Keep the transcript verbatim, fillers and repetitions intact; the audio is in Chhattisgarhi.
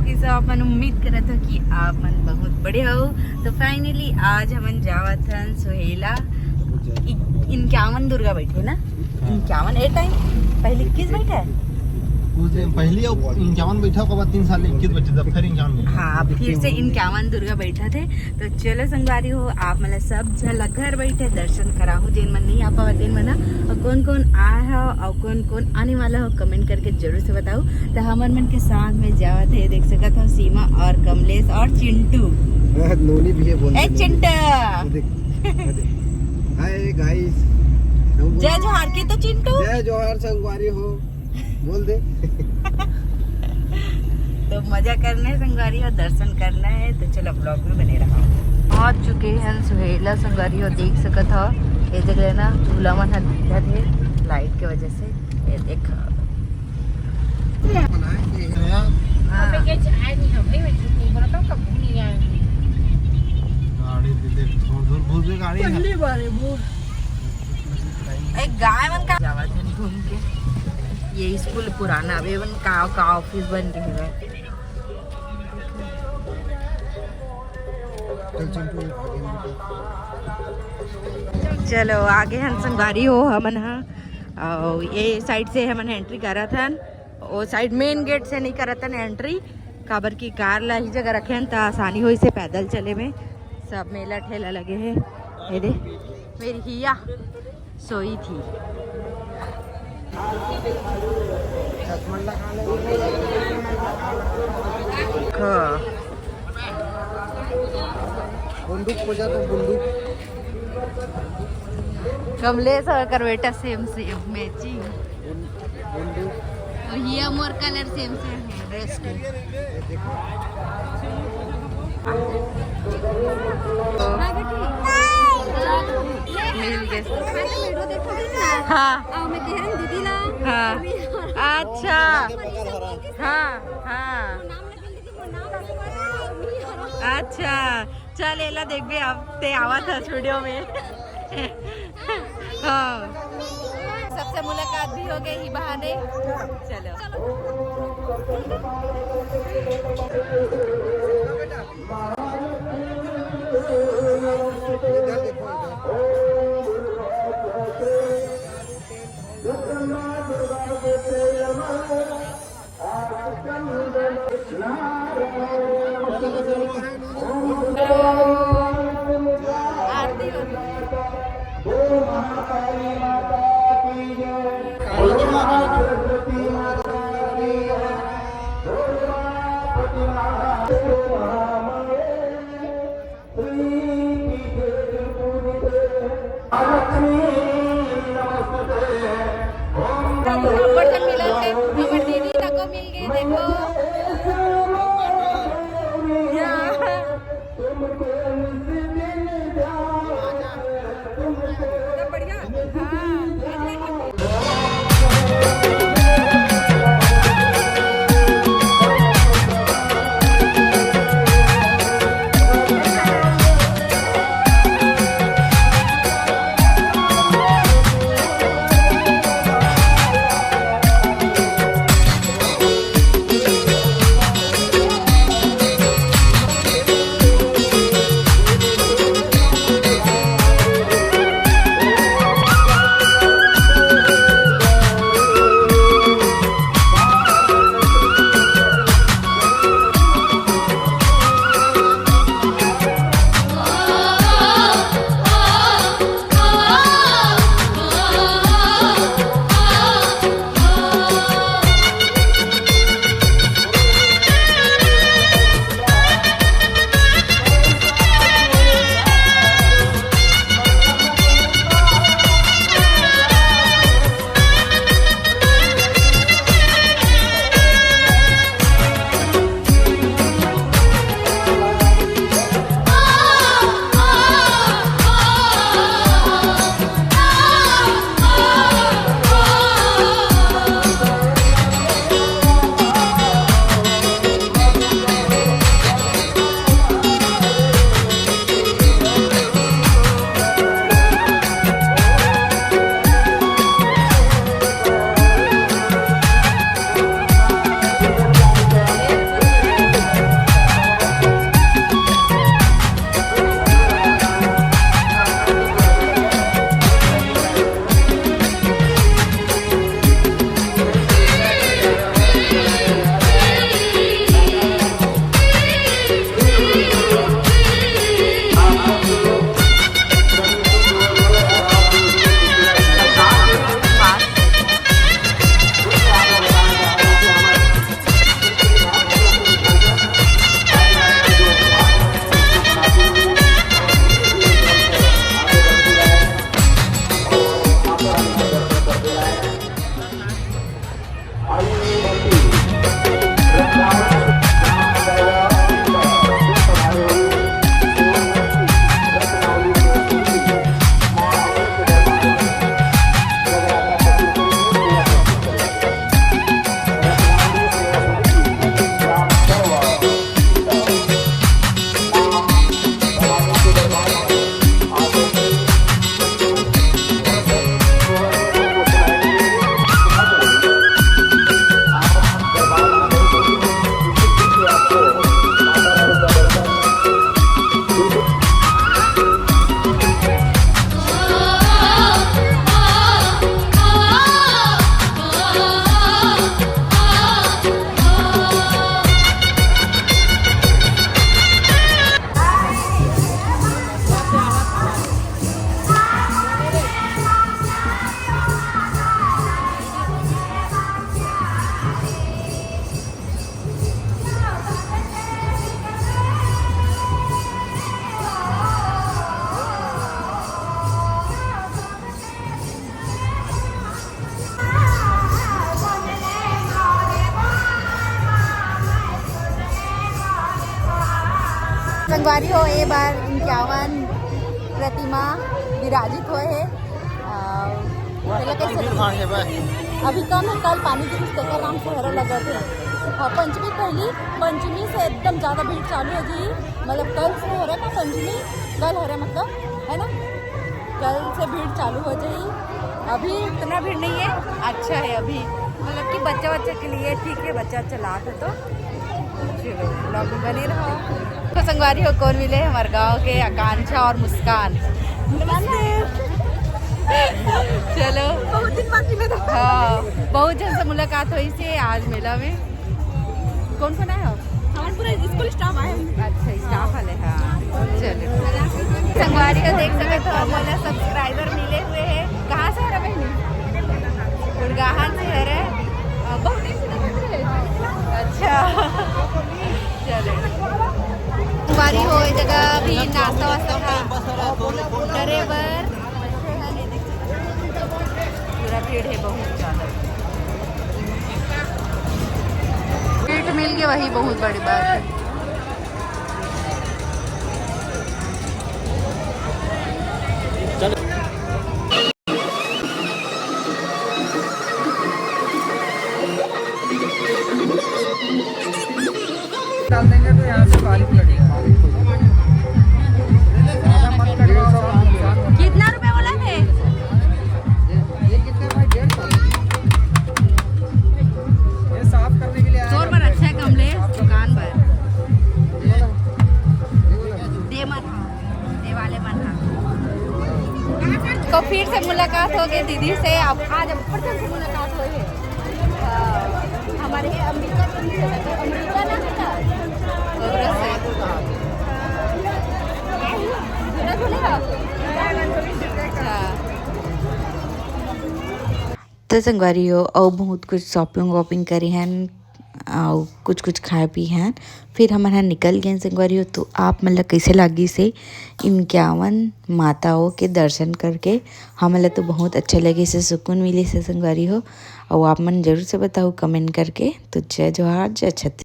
So, अपन उम्मीद करत हो कि आप मन बहुत बढ़िया हो। तो finally आज हमन जावत हन सोहेला। इ-, इक्यावन दुर्गा बैठे ना, इक्यावन ए टाइम पहले इक्कीस बैठा है। उस दिन पहली अब इक्यावन बैठा, ओकर बाद तीन साल इक्कीस बैठे, तब फिर इक्यावन बैठा। हाँ, अब फिर से इक्यावन दुर्गा बैठा थे। तो चलो संगवारी हो, आप मन ला सब झन ला घर बैठे दर्शन कराहूँ, जेन मन नहीं आ पावत तेन मन ह। और कौन कौन आए हो और कौन कौन आने वाला हो, कमेंट करके जरूर से बताओ। तो हमर मन के साथ में जावत है, देख सकत हो, सीमा और कमलेश और चिंटू। नोनी भी है, बोल ए दे, चिंटू, नोनी। देख, देख। Hi guys. जय जोहार की तो चिंटू। जय जोहार संगवारी हो, बोल दे। तो मजा करना है संगवारी और दर्शन करना है, तो चलो ब्लॉग में बने रहो। पहुंच चुके हैं सोहेला संगवारी, और देख सकत हो ये जगह ना झूला मन ह दिखत है लाइट के वजह से। ये देखो। हाँ। गाड़ी दे दे, धुर धुर भूत के गाड़ी है। एक गाय मन का जावत है घूम के। ये स्कूल पुराना, अभी मन का का ऑफिस बन रही है। चल चिंटू, आगे निकल। चलो आगे हन संगवारी हो हमन हा, और ये साइड से हमन एंट्री करत हन, वो साइड मेन गेट से नहीं करत हन एंट्री, काबर की कार ला ही जगह रखे हन त आसानी होई से पैदल चले में। सब मेला ठेला लगे है। ये दे मेरी हिया सोई थी। हाँ। बुंदूक खोजा तो बुंदूक। कमलेश और कर बेटा सेम सेम मैचिंग। और हिया मोर कलर सेम सेम है ड्रेस के। मिल गए। हाँ। हाँ। अच्छा। हाँ, हाँ। अच्छा, चल एला देखबे, अब ते आवत हस वीडियो में। हाँ। सबसे मुलाकात भी हो गई ही बहाने। चलो। हमर दीदी तको मिल गई, देखो। या। संगवारी हो, ए बार इक्यावन प्रतिमा विराजित होए हे। अ, तेला कइसे भीड़ भाड़ हे बा। अभी कम हे, कल पानी गिरिस तेकर नाम से हरा लगत हे। हाँ, पंचमी पहली, पंचमी से एकदम ज्यादा भीड़ चालू हो जाही। मतलब कल से हरे ना पंचमी, कल हरे मतलब, है ना, कल से भीड़ चालू हो जाही। अभी इतना भीड़ नहीं है, अच्छा है अभी, मतलब कि बच्चा बच्चा के लिए ठीक है, बच्चा चलात है तो। चलो, vlog में बने रहो। तो संगवारी हो, कोन मिले हमर गांव के आकांक्षा और मुस्कान। नमस्ते। चलो। बहुत दिन बाद मिले तो। हाँ, बहुत जन से मुलाकात होइस हे आज मेला में। कोन कोन आए हो? हमर पूरा स्कूल स्टाफ आए हे। अच्छा, स्टाफ वाले, हाँ। चलो। संगवारी हो, देख सकत हो, मोला सब्सक्राइबर मिले हुए हे। कहाँ से हरे बहिनी? गुड़गाहन से हरे। अ, बहुत दिन से नहीं मिले। अच्छा। चलो। संगवारी हो, ए जगह अभी नाश्ता वास्ता था। करे बर। पूरा भीड़ हे बहुत ज्यादा। सीट मिल गई, वही बहुत बड़ी बात है। डाल देंगे तो यहाँ से बारिश लगेगा। ज्यादा मत लगेगा, नुकसान होगा। कितना रुपए बोला थे? ये, ये कितने भाई? डेढ़ सौ। ये साफ करने के लिए आया जोर बर। अच्छा हे कमलेश, दुकान बर। ये वाला, ये वाला। दे मत, दे वाले मन हा। तो फिर से मुलाकात हो गई दीदी से। अब आज अब फिर से मुलाकात हो गई। हाँ, हमारे ये अमरीका से, अमरीका ना बेटा? कांग्रेस से। झूला झूलेगा? अच्छा। तो संगवारी हो, अउ बहुत कुछ शॉपिंग वॉपिंग करे हन, अउ कुछ कुछ खाए पी हन, फिर हमन ह निकल गेन संगवारी हो। तो आप मन ल कइसे लागिस हे इक्यावन माताओं के दर्शन करके? हमन ल तो बहुत अच्छा लगिस हे, सुकून मिलिस हे संगवारी हो। अउ आप मन जरूर से बताओ कमेंट करके। तो जय जोहार, जय छत्तीसगढ़।